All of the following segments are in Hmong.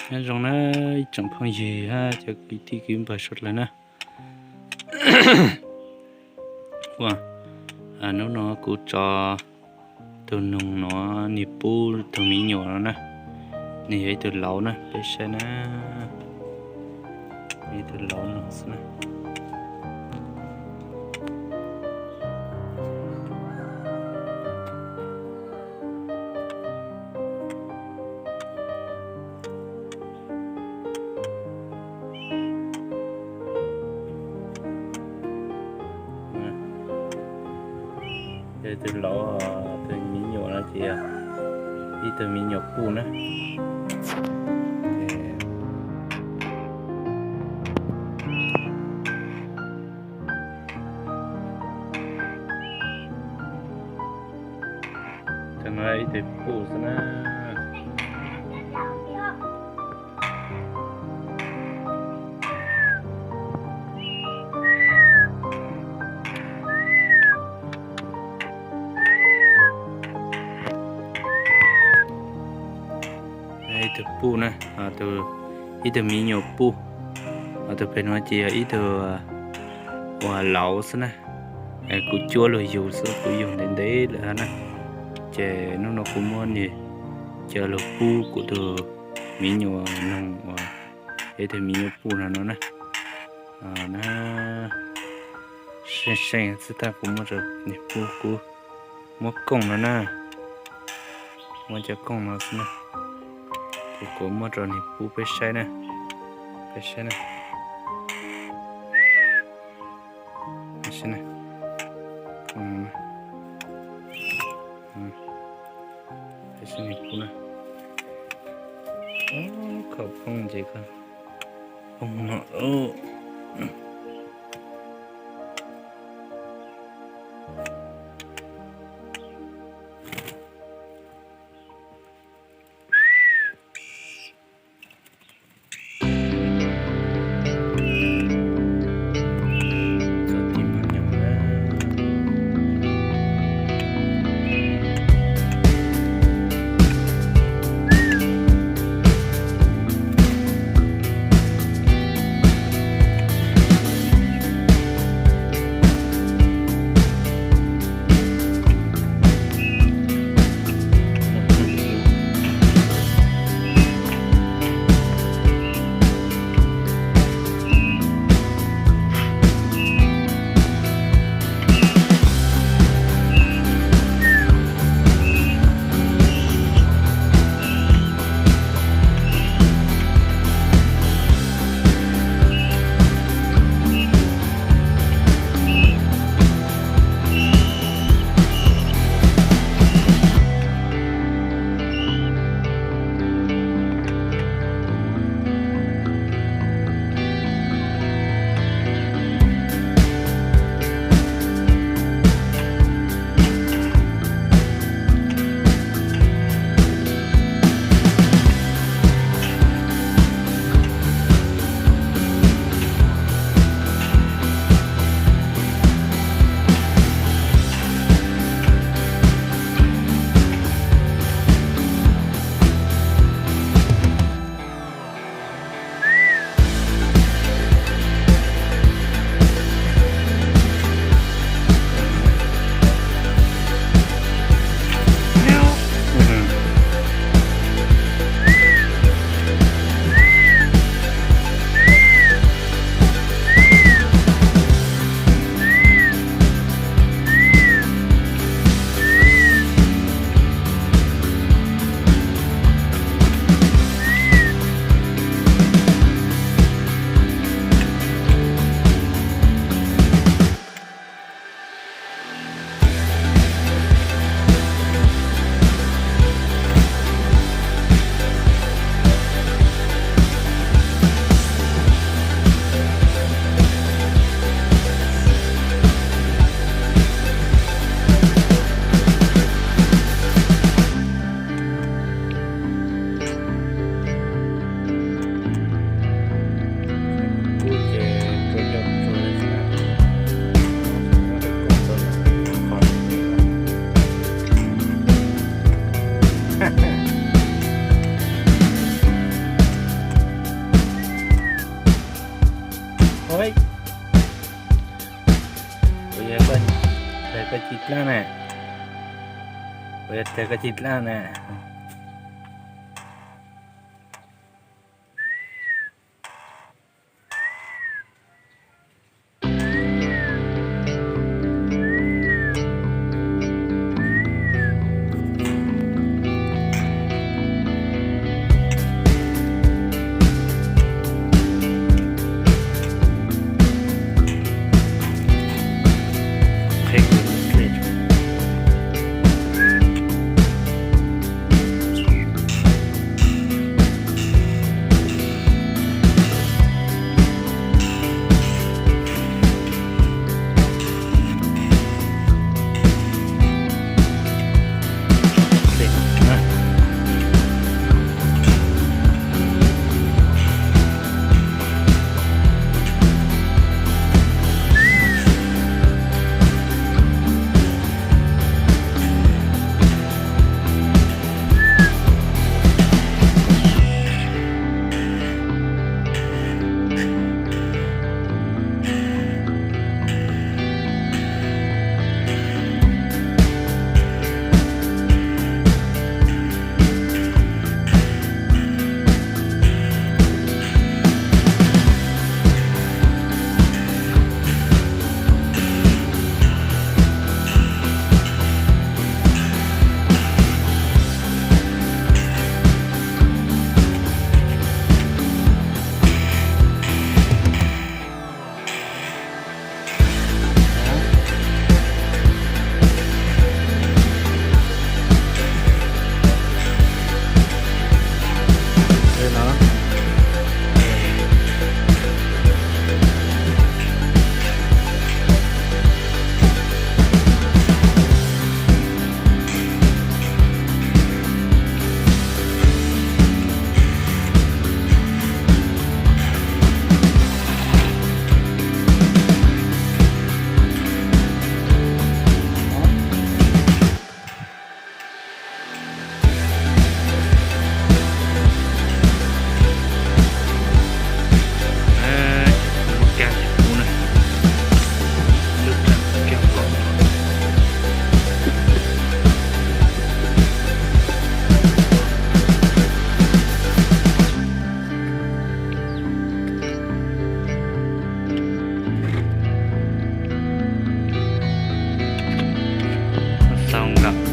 Nyob zoo na ib tsoom phooj ywg hab cov kwv tij kwv npawg sawv daws na. Ua, hnub no kuv tso tus noog no, nws pub tus me nyuam no na, nws yog ib tug lauv na, peb saib na, ib tug lauv no xwb na. Tus lauv, tus me nyuam no ces yog ib tug me nyuam puj na. Tus no ib tug puj xwb na. Ib tug puj na, ib tug me nyuam puj, ho tus pem no ces yog ib tug uas lauv xwb na. Kuv cuab lug yug xwb, kuv yug ntev ntev lawm hab na. Ces hnub no kuv muab nws coj lug pub kuv tus me nyuam noog uas yog ib tug me nyuam puj no no na. Na, seej seej xwb tab kuv muab rau nws pub, kuv muab kooj no na, muab cov kooj no xwb na. Ces kuv muab rau nws pub peb saib na, peb saib na. Peb saib na, kooj no na. Peb saib nws pub na. Khaum phooj ywg, khaum phooj no. Koj tsis dlaab na. Kuv yog tias koj tsis dlaab na. Xaus nkaus.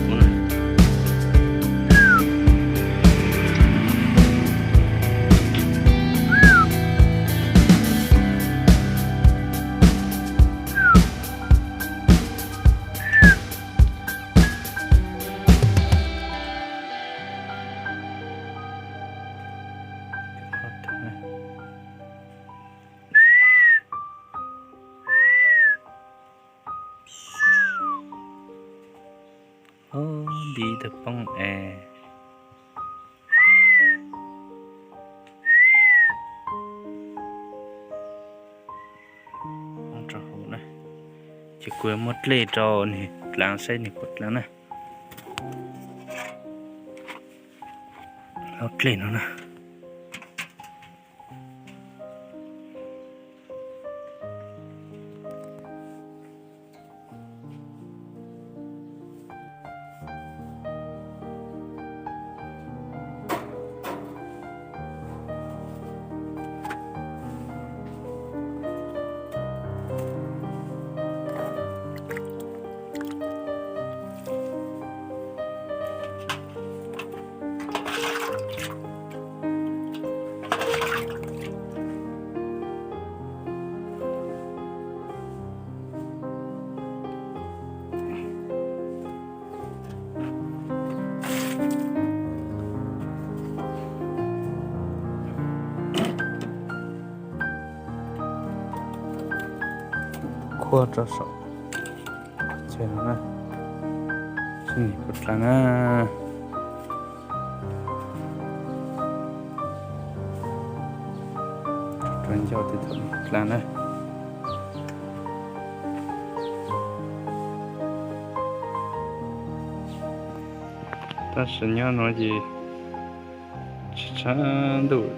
Ob, nti tawg poob es. Rau hauv na. Ces kuv yuav muab dlej rau nws dlaav saib nws puas dlaav na. Ob dlej no na. Khuab rau saum chaw no na, seb nws puas dlaav na. Rau ncauj tej thaum nws dlaav na. Tab sis nyob no ces tshav tshav ntuj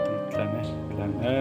ces dlaav na, dlaav na.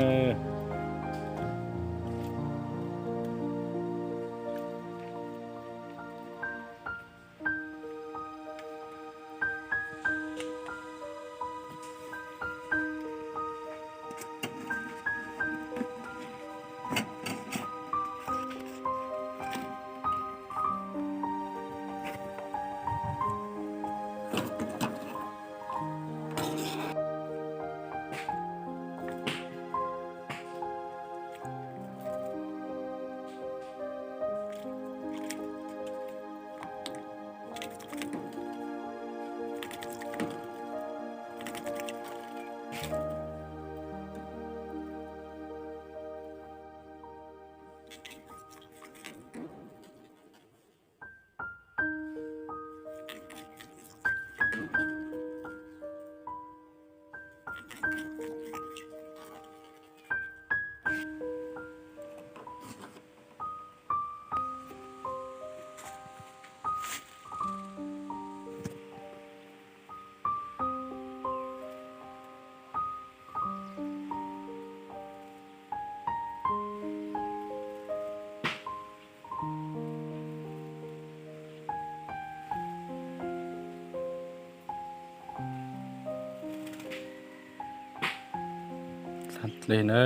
li na.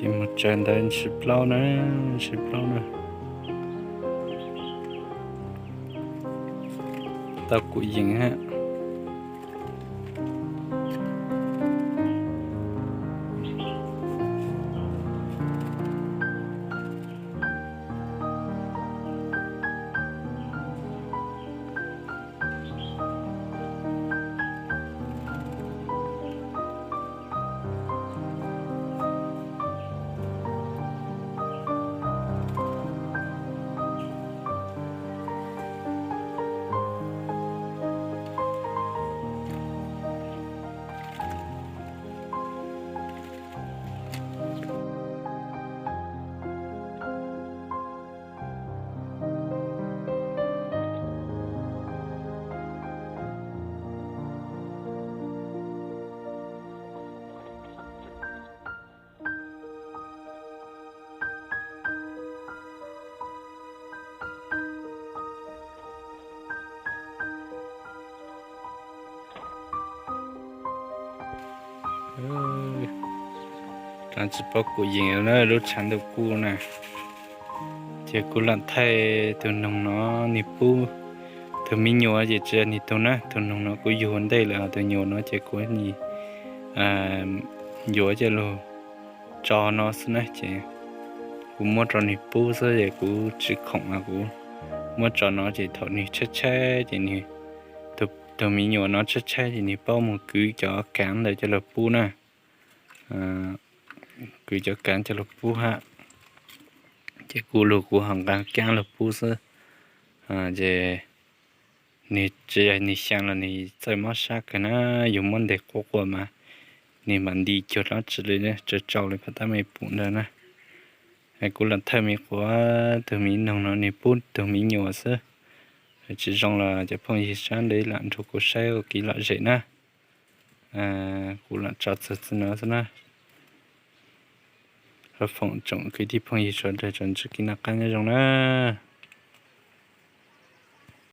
Ces mus tsaws ntawd ntshis plaub na, ntshis plaub na. Tau kuv yees hab. Tsis paub kuv yees na, lub tshav ntuj kub na. Ces kuv lam thaij tus noog no, nws pub tus me nyuam ces tsis yog nws tug na, tus noog no kuv yug ua ntej lawm, tus nyuam no ces kuv yuav coj lug tso no xwb na, ces kuv muab rau nws pub xwb ces kuv tsis khoom, kuv muab tso no ces thaum nws tshaib tshaib ces nws, tus me nyuam no tshaib tshaib ces nws paub mus kwv cov kaav ntawd coj lug pub na. Kwv cov kaav coj lug pub hab. Ces kuv lug kuv ho nqa kaab lug pub xwb. Ces nws tsis yog nws xyaa los nws txawj mob sab kawg na, yus muab ntes quaj quaj mas nws mam nti cuag dlaab tsi li, tsaus tsaus li phab tab me pum ntawd na. Kuv lam thawj me quav tug miv noog no nws pub tug miv nyuam xwb. Tsis zoo los cov phooj ywg sab ntev lam nrug kuv saib ua kev lom zem na. Kuv lam tso txug txij no xwb na. Foom tsoom kwv tij phooj ywg sawv daws tsuas ntsib kev noj qab nyob zoo na.